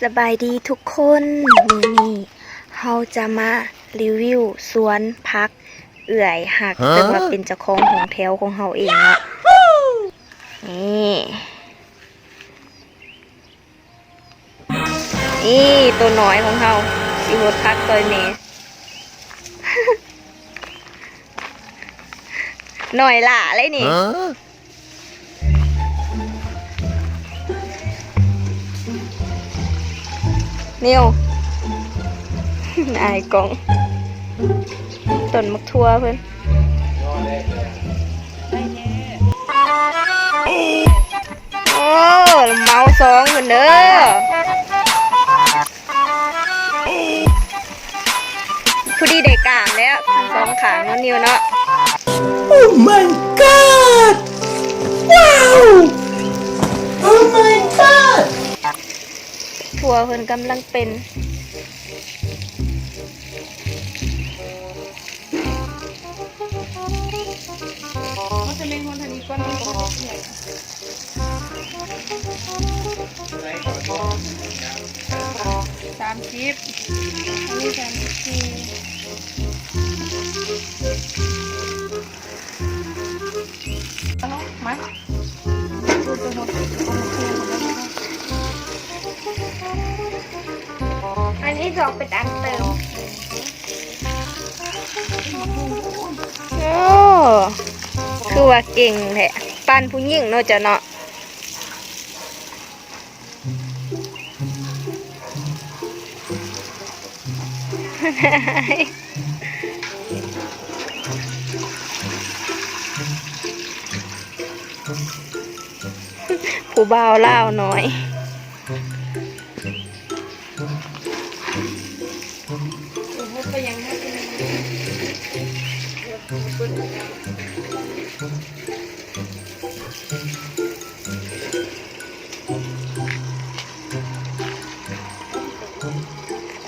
ສະບາຍດີທຸກຄົນ, ມື້ນີ້ເຮົາຈະມາຣີວິວສວນຜັກເອື້ອຍຮັກ ເຊິ່ງວ່າເປັນເຈົ້າຂອງຫ້ອງແຖວຂອງເຮົາເອງເນາະ. ນີ້ ນີ້ໂຕນ້ອຍຂອງເຮົາ ຊິຫົດຜັກຊ່ອຍແມ່. ນ້ອຍຫຼ້າເລີຍນີ້. ນິວ ອາຍກ້ອງ ຕົ້ນໝາກຖົ່ວເພິ່ນ. ໂອ້ ເມົາຊອງເພິ່ນເດີ. ພໍດີໄດ້ກາມແລ້ວ ທັງສອງຂ້າງເນາະ ນິວເນາະ. Oh my god! Wow! Oh my god! ຖົ່ວເພິ່ນກຳລັງເປັນ. ມັນຈະແມ່ນຮອນທາງນີ້ກ່ອນ ມັນບໍ່ໄດ້ເປື່ອຍ. ສາມສິບ ອັນນີ້ສາມສິບສີ່. ເອົາມາ ອັນນີ້ສອງເປັນອັນເຕີມ. ໂອ້ ຄືວ່າເກັ່ງແທ້ ປານຜູ້ຍິງເນາະເຈົ້າເນາະ. ຜູ້ບ່າວລາວນ້ອຍ.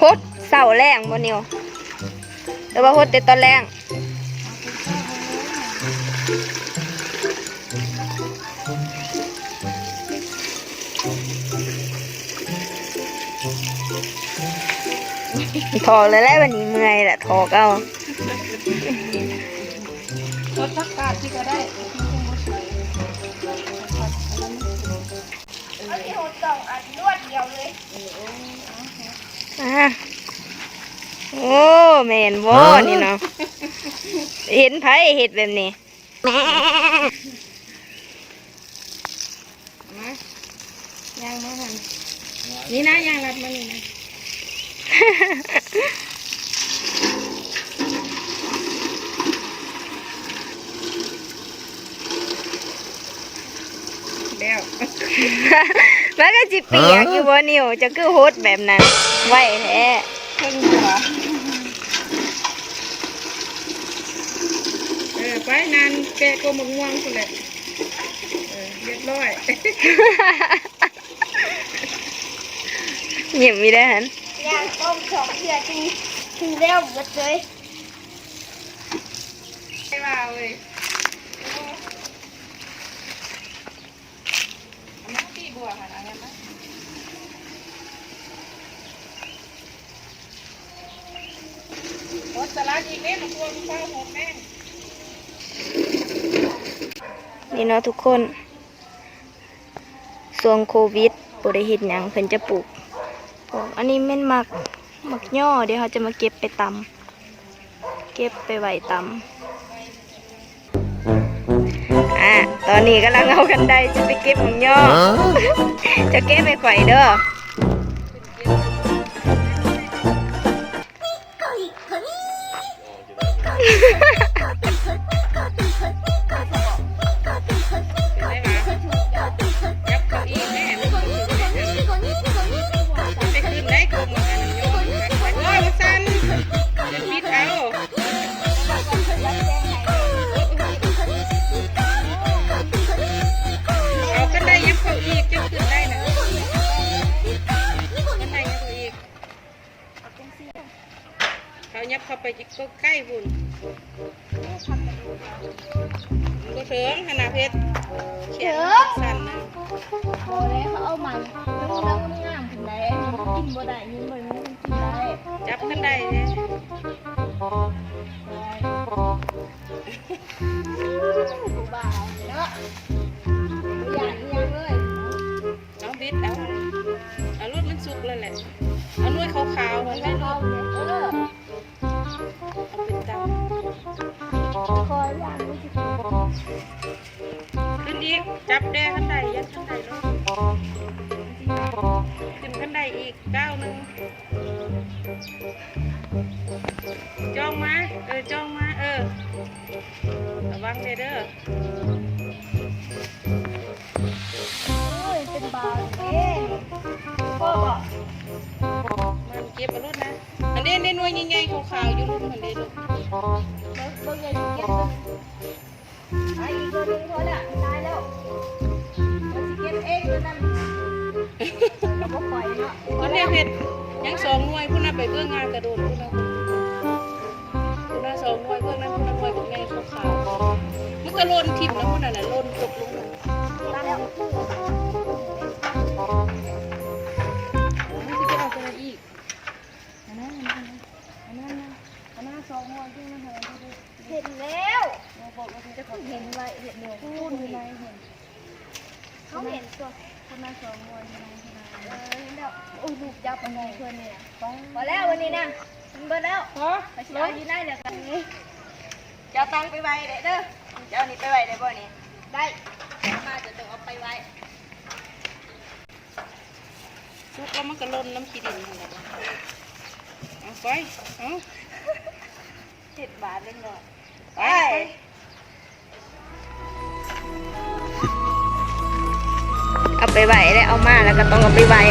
ຫົດເຊົ້າແລງບໍ່ນິວ ຫຼືວ່າຫົດແຕ່ຕອນແລງ? ຖອກແລ້ວແຫຼະ ບັດນີ້ເມື່ອຍແຫຼະ ຖອກເອົາ. ຫົດຜັກກາດຊິກໍໄດ້ ເອົາທີ່ຫົດສອງອັນລວດດຽວເລີຍ. ອ່າ ໂອ້ ແມ່ນບໍ່ນີ້ເນາະ? ເຫັນໃຜເຮັດແບບນີ້? ມາ ຍ່າງມາຫັ້ນ ນີ້ນະ ຍ່າງລັດມານີ້ນະ. ແລ້ວ ມັນກໍຊິປຽກຢູ່ບໍ່ນິວ? ເຈົ້າຄືຫົດແບບນັ້ນ ໄວແທ້. ເພິ່ນຕົວະ ເອີ ໄປນານແປະກົກໝາກມ່ວງພຸ້ນແຫຼະ. ເອີ ຮຽບຮ້ອຍ. ຍິ້ມອີກແລ້ວຫັ້ນ ຍ່າງກ້ອງສອງເທື່ອຈຶ່ງ ຈຶ່ງແລ້ວເບິດເລີຍ. ໄປວ່າເວີຍ. ອັນນັ້ນຕີບົວຫັ້ນ ອັນນັ້ນນະ ຫົດສະຫຼັດອີກເດ້ ໝາກທົ່ວ ໝາກພ້າວ ຫົດແມ່. ນີ້ເນາະທຸກຄົນ ຊ່ວງໂຄວິດບໍ່ໄດ້ເຮັດຫຍັງ ເພິ່ນຈະປູກ ພວກ ອັນນີ້ແມ່ນໝາກ ໝາກຍໍ ດຽວເຮົາຈະມາເກັບໄປຕຳ ເກັບໄປໄວ້ຕຳ. ອ່າ ຕອນນີ້ກຳລັງເອົາຄັນໄດຈະໄປເກັບໝາກຍໍ. ເຈົ້າເກັບໃຫ້ຂ້ອຍເດີ. ເອົາຄັນໄດຍັບເຂົ້າອີກ ຈັ່ງຂຶ້ນໄດ້ນະ. ຄັນໄດຍັບເຂົ້າອີກ ເອົາຈັ່ງຊີ້ ເຂົາຫຍັບເຂົ້າໄປອີກໃກ້ພຸ້ນ. ບໍ່ເຖິງຫັ້ນນະເພັດ ແຂນມັນສັ້ນນະ. ບໍ່ໄດ້ ເຂົາເອົາໃໝ່ ງາມໆ ຂຶ້ນໄດ້. ບໍ່ໄດ້ຍິນບໍ່ໄດ້ຍິນ ກິນໄດ້ ຈັບຄັນໄດແດ່ ຜູ້ບ່າວເນາະ ບໍ່ຢ້ານອີ່ຫຍັງເລີຍ ເອົາບິດເອົາ ເອົາໂລດ ມັນສຸກແລ້ວແຫຼະ ເອົາໜ່ວຍຂາວໆ ມັນແມ່ນໂລດ ເອີ ເອົາເປັນຕຳ ຄ່ອຍຍ່າງ ຂຶ້ນອີກ ຈັບແດ່ຄັນໄດ ຢ້ານຄັນໄດລົງ ຂຶ້ນຄັນໄດອີກກ້າວໜຶ່ງ ຈ່ອງມາ ເອີ ຈ່ອງມາ ເອີ ລະວັງແດ່ເດີ ໂອ້ຍ ເປັນບາວເດ້ ພໍບໍ່ ມັນເກັບເອົາໂລດນະ ອັນນີ້ ນີ້ໜ່ວຍໃຫຍ່ໆ ຂາວໆ ຢູ່ລຸ່ມຫັ້ນເດ້ລູກ ເບິ່ງ ເບິ່ງໃຫຍ່ຊິເກັບ ໄປອີກໂລໜຶ່ງພໍແລ້ວ ຕາຍແລ້ວ ຂ້ອຍຊິເກັບເອງໂລນັ້ນ ກໍບໍ່ໄປເນາະ ເພິ່ນຍັງເຮັດ ຍັງສອງໜ່ວຍພຸ້ນນະ ໄປເບິ່ງງາກະໂດນພຸ້ນນະ ພຸ້ນນະ ສອງໜ່ວຍ ເບິ່ງນັ້ນພຸ້ນນະ ໜ່ວຍບັກໃຫຍ່ຂາວໆ ມັນກະຫຼົ່ນຖິ້ມນະ ພຸ້ນນະ ຫຼົ່ນຕົກລົງນະ ຕາຍແລ້ວ ມັນຊິໄປເອົາຕົວໃດອີກ ອັນນັ້ນ ອັນນັ້ນ ອັນນັ້ນ ອັນນັ້ນສອງໜ່ວຍ ເຫັນແລ້ວ ເຫັນໄວ້ ເຫັນແລ້ວ ເຂົາເຫັນຕົວະ ເອີ ເຫັນແລ້ວ ໂອ້ ລູກຈັບອັນນີ້ເພິ່ນນີ້ ພໍແລ້ວ ວັນນີ້ນະ ມັນເບິດແລ້ວ ພໍ ຂ້ອຍຊິເອົາຢູ່ໃນແລ້ວກັນ ເຈົ້າຕັ້ງໄປໄວ້ໄດ້ເດີ ເຈົ້ານີ້ໄປໄວ້ໄດ້ບໍ່ນີ້ ໄດ້ ເອົາມາ ເຈົ້າຕ້ອງເອົາໄປໄວ້ ສຸກແລ້ວມັນກະຫຼົ່ນນຳຂີ້ດິນຫັ້ນແຫຼະ ເອົາໄປ ເອົາ ເຮັດບາດເລັກນ້ອຍ ໄປ ເອົາໄປໄວ້ແລ້ວ ເອົາມາແລ້ວກະຕ້ອງເອົາໄປໄວ້